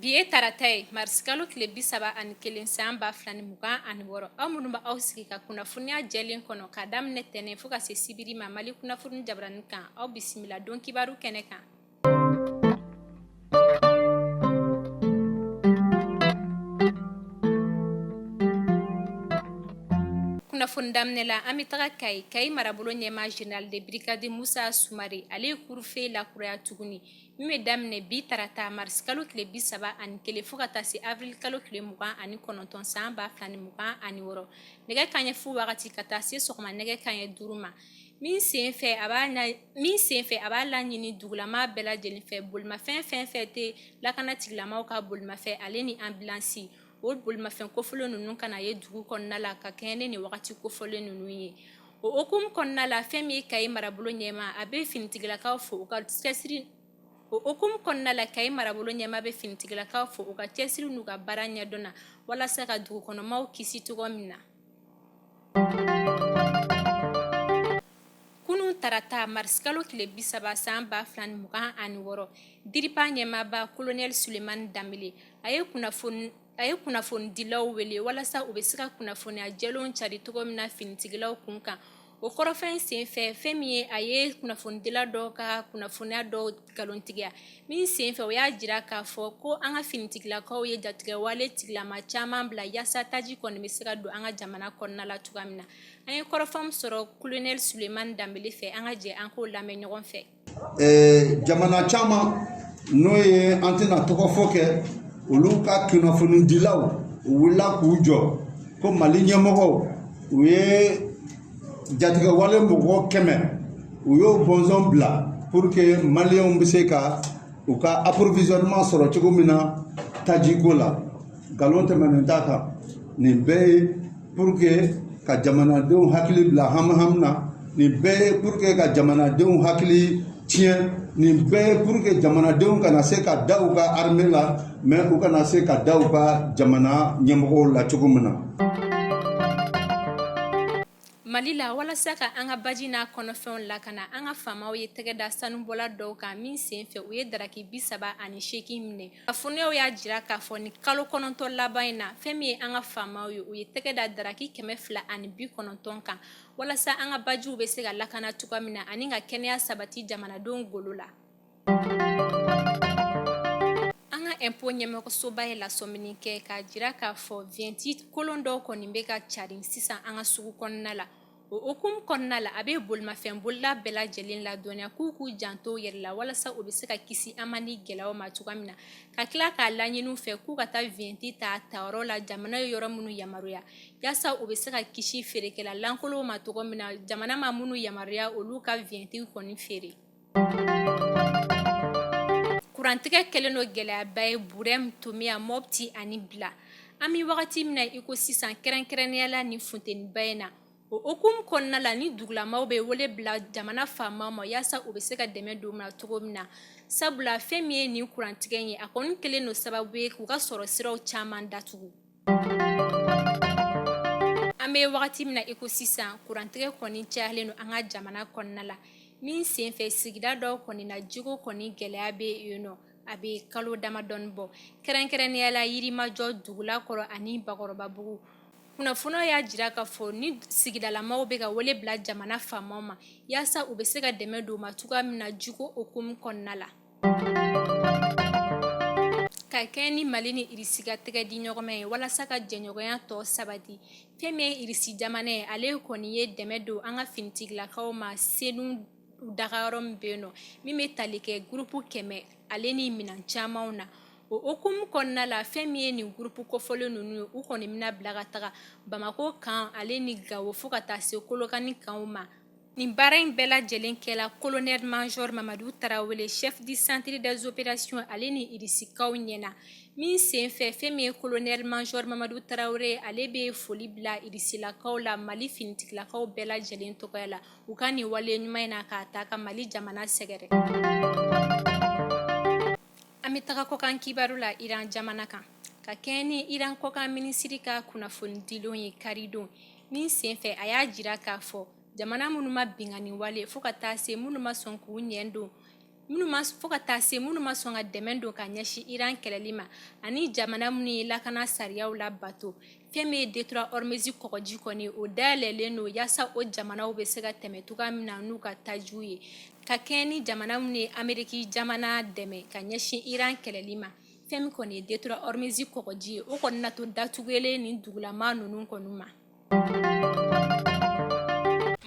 Bi ye tarata ye, marisikalo tile 31 san 2026. Aw minnu bɛ aw sigi ka kunnafoniya jɛlen kɔnɔ k'a daminɛ tɛnɛn fo ka se sibiri ma Mali kunnafoni jabarani kan, aw bisimila don kibaru kɛnɛ kan. Kunnafoni daminɛ la, an bɛ taga Kayi. Kayi marabolo ɲɛmaa général de brigade Musa Sumare, ale ye couvre-feu lakuraya tuguni min bɛ daminɛ bi tarata marisikalo tile 31 fo ka taa se avril kalo tile 29 san 2026, nɛgɛ kanɲɛ fu wagati ka taa se sɔgɔma nɛgɛ kanɲɛ 5 ma. Min senfɛ a b'a min senfɛ a b'a laɲini dugulamaa bɛɛ lajɛlen fɛ, bolimafɛn fɛn fɛn tɛ lakana tigilamaw ka bolimafɛn ale ni anbilansi, o bolimafɛn kofɔlen ninnu kana ye dugu kɔnɔna la ka kɛɲɛ ni nin wagati kofɔlen ninnu ye. O hukumu kɔnɔna la, fɛn min ye Kayi marabolo ɲɛmaa, a bɛ finitigilakaw fo u ka cɛsiri. O hukumu kɔnɔna la, Kayi marabolo ɲɛmaa bɛ finitigilakaw fo u ka cɛsiri n'u ka baara ɲɛdɔn na walasa ka dugukɔnɔmaw kisi cogo min na. Kunun tarata marisikalo tile 30 san 2026, DIRPA ɲɛmaaba kolonɛli Sulemani Danbele, a ye kunnafonidilaw wele walasa u bɛ se ka kunnafoniya jɛlenw cari cogo min na finitigilaw kun kan. O kɔrɔfɔ in senfɛ, fɛn min ye a ye kunnafonidila dɔw ka kunnafoniya dɔw nkalontigiya min senfɛ, o y'a jira k'a fɔ ko an ka finitigilakaw ye jatigɛwale tigilama caman bila yaasa taji kɔni bɛ se ka don an ka jamana kɔnɔna la cogoya min na. An ye kɔrɔfɔ min sɔrɔ kolonɛli Sulemani Danbele fɛ, an ka jɛ an k'o lamɛn ɲɔgɔn fɛ. Jamana caman, n'o ye an tɛna tɔgɔ fɔ kɛ, olu ka kunnafonidilaw, u wulila k'u jɔ ko Mali ɲɛmɔgɔw, u ye jatigɛwale mɔgɔ 100, u y'o bɔnzɔn bila pour que maliyɛnw bɛ se ka u ka approvisionnement sɔrɔ cogo min na tajiko la. Nkalon tɛmɛnen t'a kan. Nin bɛɛ ye pour que ka jamanadenw hakili bila hami na, nin bɛɛ ye pour que ka jamanadenw hakili tiɲɛ, nin bɛɛ ye pour que jamanadenw kana se ka da u ka armée la, mais u kana se ka da u ka jamana ɲɛmɔgɔw la cogo min na. Mali la, walasa ka an ka baji n'a kɔnɔfɛnw lakana, an ka faamaw ye tɛgɛ da sanubɔla dɔw kan min senfɛ u ye daraki 38 minɛ. Kunnafoniyaw y'a jira k'a fɔ ni kalo 9 laban in na, fɛn min ye an ka faamaw ye, u ye tɛgɛ da daraki 290 kan walasa an ka bajiw bɛ se ka lakana cogoya min na ani ka kɛnɛya sabati jamanadenw golo la. An ka impôt ɲɛmɔgɔsoba ye lasɔmini kɛ k'a jira k'a fɔ vignette kolon dɔw kɔni bɛ ka carin sisan an ka sugu kɔnɔna la. O hukumu kɔnɔna la, a bɛ bolimafɛn bolila bɛɛ lajɛlen ladɔnniya k'u k'u janto u yɛrɛ la walasa u bɛ se ka kisi amandi gɛlɛyaw ma cogoya min na, ka tila k'a laɲini u fɛ k'u ka taa vignette ta tayɔrɔ la jamana ye yɔrɔ minnu yamaruya, yaasa u bɛ se ka kisi feerekɛla lankolonw ma cogo min na, jamana ma minnu yamaruya olu ka vignette kɔni feere. Kurantigɛ kɛlen don gɛlɛyaba ye Burɛmu, Tomiya, Mɔpti ani Bila. An bɛ wagati min na i ko sisan, kɛrɛnkɛrɛnnenya la nin funteniba in na. O hukumu kɔnɔna la, ni dugulamaw bɛ wele bila jamana faamaw ma yaasa u bɛ se ka dɛmɛ don u ma cogo min na, sabula fɛn min ye nin kurantigɛ in ye, a kɔni kɛlen don sababu ye k'u ka sɔrɔ siraw caman datugu. An bɛ wagati min na i ko sisan, kurantigɛ kɔni cayalen don an ka jamana kɔnɔna la min senfɛ sigida dɔw kɔni na, jiko kɔni gɛlɛya bɛ yen nɔ a bɛ kalo damadɔni bɔ, kɛrɛnkɛrɛnnenya la Yirimajɔ, Dugulakɔrɔ ani Bakɔrɔbabugu. Kunnafoniyaw y'a jira k'a fɔ ni sigidalamaw bɛ ka wele bila jamana faamaw ma yaasa u bɛ se ka dɛmɛ don u ma cogoya min na jiko hukumu kɔnɔna la. Ka kɛɲɛ ni Mali ni Irisi ka tɛgɛ di ɲɔgɔnma ye walasa ka jɛɲɔgɔnya tɔ sabati, fɛn min ye Irisi jamana ye, ale kɔni ye dɛmɛ don an ka finitigilakaw ma Senu dagayɔrɔ min bɛ yen nɔ, min bɛ tali kɛ gurupu 100 ale ni minɛn camanw na. O hukumu kɔnɔna la, fɛn min ye nin gurupu kofɔlen ninnu ye, u kɔni bɛna bila ka taga Bamakɔ kan ale ni Gawo fo ka taa se Kolokani kanw ma. Nin baara in bɛɛ lajɛlen kɛla colonel major Mamadu Tarawele, chef du centre des opérations, ale ni Irisikaw ɲɛna min senfɛ, fɛn min ye colonel major Mamadu Tarawele, ale bɛ foli bila Irisilakaw la Mali finitigilakaw bɛɛ lajɛlen tɔgɔya la u ka nin wale ɲuman in na k'a ta ka Mali jamana sɛgɛrɛ. An bɛ taga kɔkan kibaru la Iran jamana kan, ka kɛɲɛ ni Iran kɔkan minisiri ka kunnafoni dilenw ye karidon min senfɛ, a y'a jira k'a fɔ jamana minnu ma binkanni wale fo ka taa se minnu ma sɔn k'u ɲɛ don Minnu ma fo ka taa se minnu ma sɔn ka dɛmɛ don ka ɲɛsin Iran kɛlɛli ma ani jamana minnu ye lakana sariyaw labato. Fɛn min ye détroit Hormuz kɔgɔji kɔni, o dayɛlɛlen don yaasa o jamanaw bɛ se ka tɛmɛ cogoya min na n'u ka tajiw ye, ka kɛɲɛ ni jamana minnu ye Ameriki jamana dɛmɛ ka ɲɛsin Iran kɛlɛli ma. Fɛn min kɔni ye détroit Hormuz kɔgɔji ye, o kɔni na to datugulen nin dugulama ninnu kɔni ma.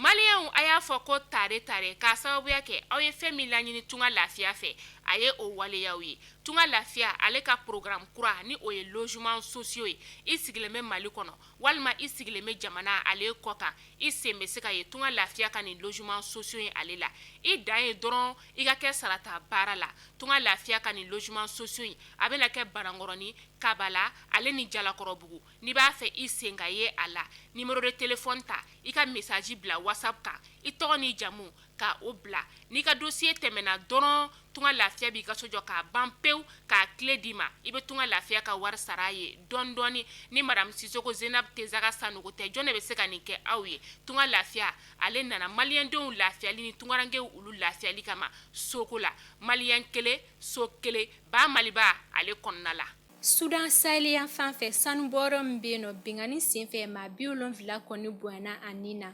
Maliyɛnw, a y'a fɔ ko tare tare k'a sababuya kɛ aw ye fɛn min laɲini Tunga Lafiya fɛ, a ye o waleyaw ye. Tunga Lafiya ale ka programme kura ni o ye logement sociaux ye. I sigilen bɛ Mali kɔnɔ walima i sigilen bɛ jamana ale kɔ kan, i sen bɛ se ka ye Tunga Lafiya ka nin logement sociaux ye ale la. I dan ye dɔrɔn i ka kɛ sarata baara la. Tunga Lafiya ka nin logement sociaux in, a bɛna kɛ Banankɔrɔni, Kabala ale ni Jalakɔrɔbugu. N'i b'a fɛ i sen ka ye a la, numéro de téléphone ta, i ka message bila WhatsApp kan, i tɔgɔ n'i jamu ka o bila. N'i ka dossier tɛmɛna dɔrɔn, Tunga Lafiya b'i ka so jɔ k'a ban pewu, k'a clé d'i ma. I bɛ Tunga Lafiya ka wari sara a ye dɔɔni dɔɔni. Ni madame Sisoko Zenab Tezaga Sanogo tɛ, jɔn de bɛ se ka nin kɛ aw ye? Tunga Lafiya ale nana maliyɛndenw lafiyali ni tungarankew olu lafiyali kama soko la. Maliyɛn kelen so kelen ba Maliba ale kɔnɔna la. Sudan saheli yanfan fɛ, sanubɔyɔrɔ min bɛ yen nɔ, binkanni senfɛ maa 70 kɔni bɔnɛna a ni na,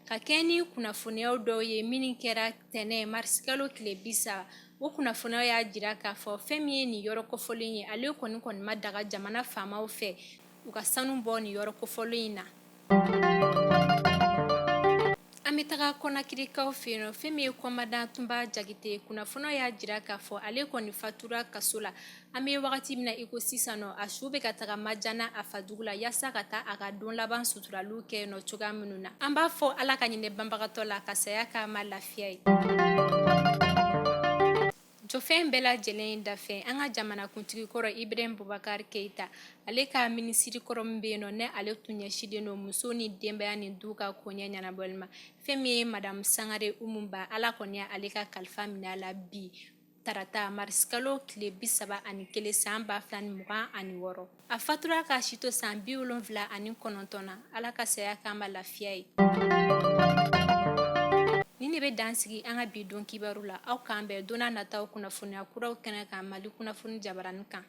ka kɛɲɛ ni kunnafoniyaw dɔw ye minnu kɛra tɛnɛn marisikalo tile 30. O kunnafoniyaw y'a jira k'a fɔ fɛn min ye nin yɔrɔ kofɔlen ye, ale kɔni ma daga jamana faamaw fɛ u ka sanu bɔ nin yɔrɔ kofɔlen in na. An bɛ taga Kɔnakirikaw fɛ yen nɔ. Fɛn min ye kɔmandan Tunba Jakite, kunnafoniyaw y'a jira k'a fɔ ale kɔni fatura kaso la. An bɛ wagati min na i ko sisan nɔ, a su bɛ ka taga Majana a fadugu la yaasa ka taa a ka don laban suturaliw kɛ nɔ cogoya minnu na. An b'a fɔ Ala ka hinɛ banbagatɔ la, ka saya k'a ma lafiya ye. Jɔfɛn bɛɛ lajɛlen ye dafɛn. An ka jamanakuntigi kɔrɔ Ibrahim Boubacar Keita, ale ka minisiri kɔrɔ min bɛ yen nɔ, ne ale tun ɲɛsinnen don muso ni denbaya ni du ka koɲɛ ɲɛnabɔli ma, fɛn min ye madamu Sangare Umu Ba, Ala kɔni ale ka kalifa minɛ a la bi tarata marisikalo tile 31 san 2026. A fatura k'a si to san 79 na. Ala ka saya k'a ma lafiya ye. Nin de bɛ dan sigi an ka bi don kibaru la. Aw k'an bɛn don nataw kunnafoniya kuraw kɛnɛ kan, Mali kunnafoni jabaranin kan.